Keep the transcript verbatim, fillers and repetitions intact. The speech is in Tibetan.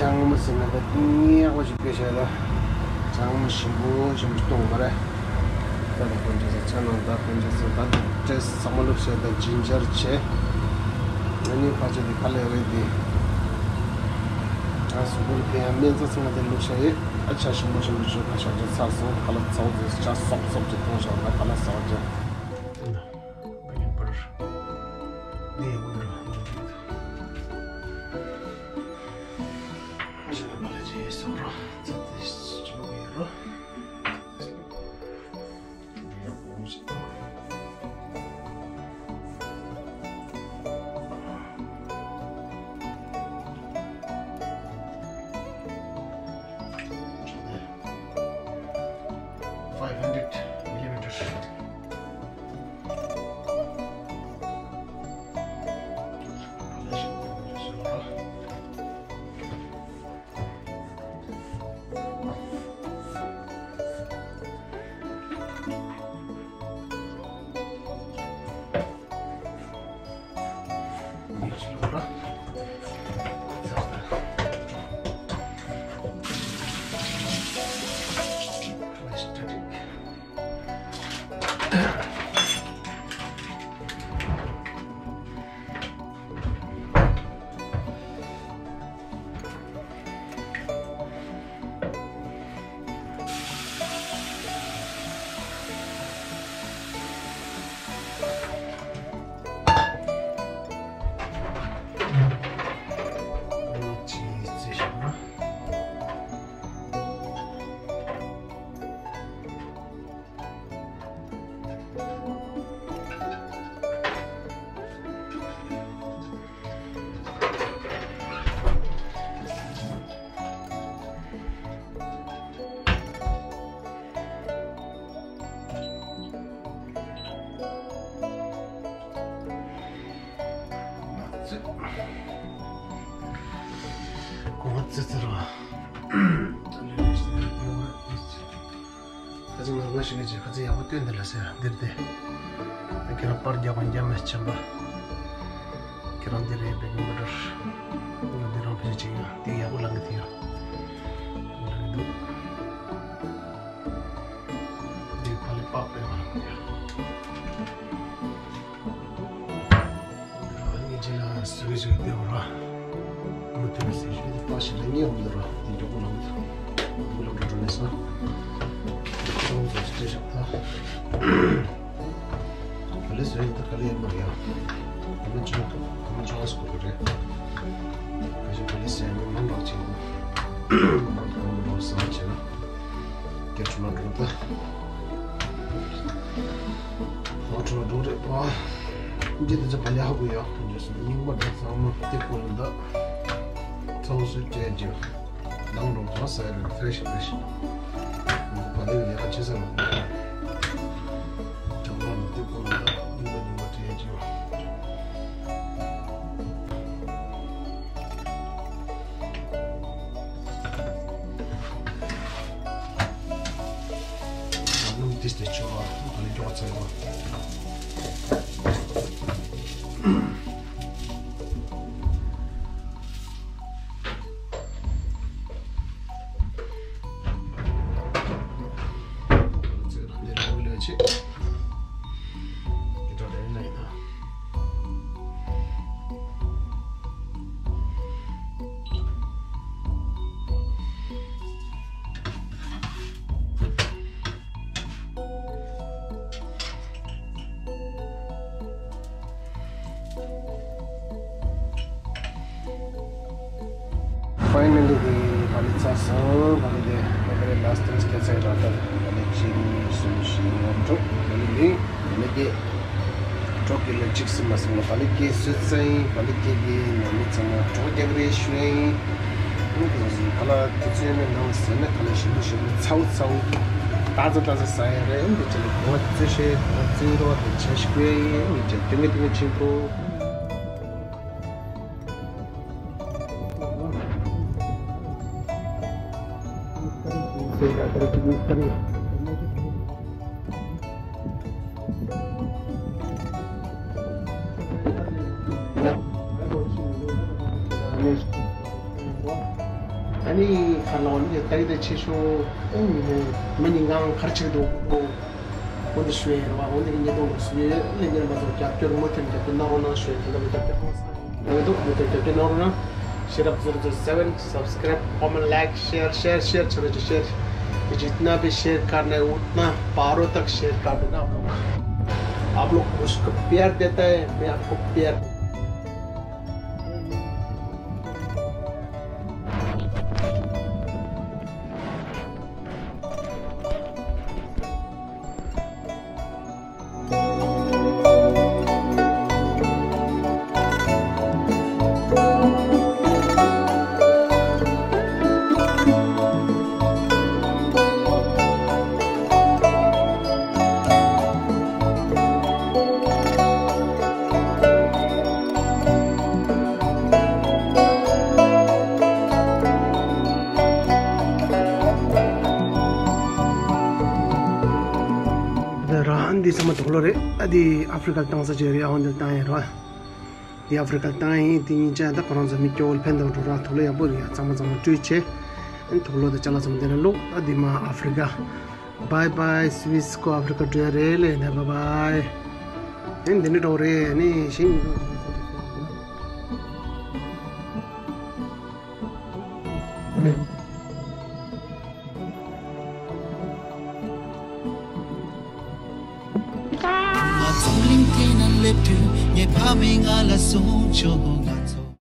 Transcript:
ཅང་མ་ཟིན་ན་ད་ཏིང་ངེ་ཡག་པོ་ཞིག་སྐད་བཤད་ལ། ཅང་མ་ཞིམ་པོ་ཞིམ་པོ་གཏོང་བ་རེད། ད་ད་དཀོན་མཆོག་ཟེར་ཚེ་ནང་ད་དཀོན་མཆོག་ཟེར་ད་བྲེ་ཚང་མ་བླུགས་བྱས་ད་ཇིན་ཇར་བྱས། ང་གཉིས་ཕལ་ཆེར་དེ་ཁ་ལས་རེད་དེ། ང་གཟུགས་པོར་ཕན་ཡང་སྨན་རྩྭ་ཚང་མ་དེ་བླུགས་བྱས་ཡོད། ཨ་ཆ་ཞིམ་པོ་ཞིམ་པོ་ཞིག་ཁ་ཤག་ཅིག་ཚར་སོང་། ཁ་ལག་ཚ་བོ་དེ་ཆ་སོབ་སོབ་ཅིག་གཏོང་བྱས་ད་ཁ་ལག་ཟ་བ་བྱས། ད་ངེས་པར་འདི་ཡག་པོ་འདུག་ཁ་ཤས་ལ་མ་ལས་ཅི་སོགས་རོ། ཚ་ཏེ་ཅི་མོ་ཡོད་རོ། འདི་ཡག་པོ་ཞིག་དང་། Five hundred millimeters. གོང་ཙི་ཙི་ར། ཁ་ཚིག་ངར་ངར་ཞིག་གི་ཁ་ཚིག་ཡག་པོ་སྟོན་འདི་ལ་ཟེར་འདིར་དེ། ད་ཁྱེད་རང་པར་རྒྱག་པ་འཇམ་མེད་ཆེན་པ། ཁྱེད་རང་འདི་རེད་པས་ཀྱི་མི་འདྲ། ང་འདི་རང་ཕལ་ཆེར་ཡང་འདི་ཡག་པོ་ལང་གི་དེ་ཡང་། ལང་གི་འདུག་འདི་ཁ་ལི་པགས་པའི་མ་ལང་གི་ཡང་། ཞིག་ལ་ངས་འོང་འདི་ར་འདི་མགྱོགས་པོ་ལངས་འདུག་འགུལ་ལ་འགྲོ་འགྲོ་ནས་ས། འགྲོ་འགྲོ་ཅི་ཅི་ཞིག་ད། ག་ལེ་བཟོས་ཡིན་ད་ག་ལེ་ཡིན་མ་རེད་ཡ། ག་མ་ཅང་ག་མ་ཅང་སུ་གོ་རེད། ག་ཞིག་ག་ལེ་བཟོས་ཡིན་མང་དྲགས་ཆེ་ཡིན། མང་དྲགས་མང་དྲགས་ས་ཆེ་ན། སྐད་ཆུ་མ་འགྲོ་ད། ཨོ་ཁྲོ་འགྲོ་རེད་པ། འདི་ད་ཆ་བ་ལི་ཧ་གོ་ཡ། འདི་སུ་རྙིང་པ་འདྲ་ཚང་མ་དེ་ཀོ་ལ་འདི། ཚང་སུ་སྤྲད་རྒྱུ། ནང་འགྲོ་ཚང་ས་ཡ་རེད་ཕེ་ཤི་ཕེ་ཤི། བ་ལི་ལས་ཀ་བྱེད་ས་ལ། ཅང་མ་འདི་ཀོ་ལ་འདི། རྙིང་པ་རྙིང་པ་སྤྲད་རྒྱུ། ནང་ཏིས་ཏེ་ཆོ་ཨ་ནི་ཀྱོག་ཚལ་བ། ཚེ་རང་འདིར་ལོ་ལོ་ཆེ། ཀི་ཏོ་ལེ་ནའི་ད། Finally, the Bali Tsasang, Bali the very last three steps I rather Bali Ching solution. Bali the Bali the Tokyo electric sim masing la Bali ke sutsai, Bali ke ge nami tsang la Tokyo de shwe. Bala kitchen na sene kala shimu shimu tsau tsau. Taza taza sai re, ndi chale ko tse she, ko tse ro de che shwe, ndi chale tinge tinge ching ko. ཨ་ནི་ཁ་ལོ་ནི་ཏག་ཏག་ཆེ་ཤོས་ཨ་ནི་མི་ཉིན་གང་གར་ཆེ་འདུག་འོ་འདི་ཞུ་ཡས་རེད་བ། འོ་འདི་གི་ཉེས་རྡུང་ལ་སུ་ཡོད་ལས་ཉེན་མ་ཚོགས་རྒྱབ་སྐྱོར་མུ་མཐུད་རྒྱབ་སྐྱོར་གནང་རོགས་གནང་ཞུ་ཡས། དེ་འདྲ་མི་རྒྱབ་སྐྱོར་གནང་ས་ཡོད་འདུག་མུ་མཐུད་རྒྱབ་སྐྱོར་གནང་རོགས་གནང་། Shirap zero zero seven, subscribe, comment, like, share, share, share, छोटे से share। जितना भी share करना है उतना बारह तक share कर देना आप लोग। आप लोग उसको प्यार देता है, मैं आपको प्यार འདི་ར་འདི་ཚང་མ་དུག་ལོག་རེད། ཨ་འདི་ཨ་ཧྥི་རི་ཀ་བཏང་ས་ཅིག་རེད། ཨ་འོ་འདི་བཏང་ཡིན་ར། འདི་ཨ་ཧྥི་རི་ཀ་བཏང་ཡིན། འདི་གཉིས་ཆ་ད་ཁོ་རང་ཚོ་མི་སྐྱོ་བོ་ཕན་ཐོགས་འགྲོ་ར། དུག་ལོག་ཡག་པོ་རེད་ཡ། གཙང་མ་གཙང་མ་བཀྲུས་བྱས། ཨ་དུག་ལོག་དང་ཅ་ལག་ཚང་མ་འདི་ལ་བླུགས། ཨ་འདི་མ་ཨ་ཧྥི་རི་ཀ། Bye bye Swiss ཁོ་ཨ་ཧྥི་རི་ཀ་འགྲོ་ཡ་རེད་ལས་ནས། Bye bye། ཨ་འདི་འདྲ་འགྲོ་རེད་ནི་ཤིང་། ང་ཚོ་གླིང་དེ་ན་སླེབས་དུས་ངའི་ཕ་མས་ང་ལ་གསུངས་བྱུང་། ང་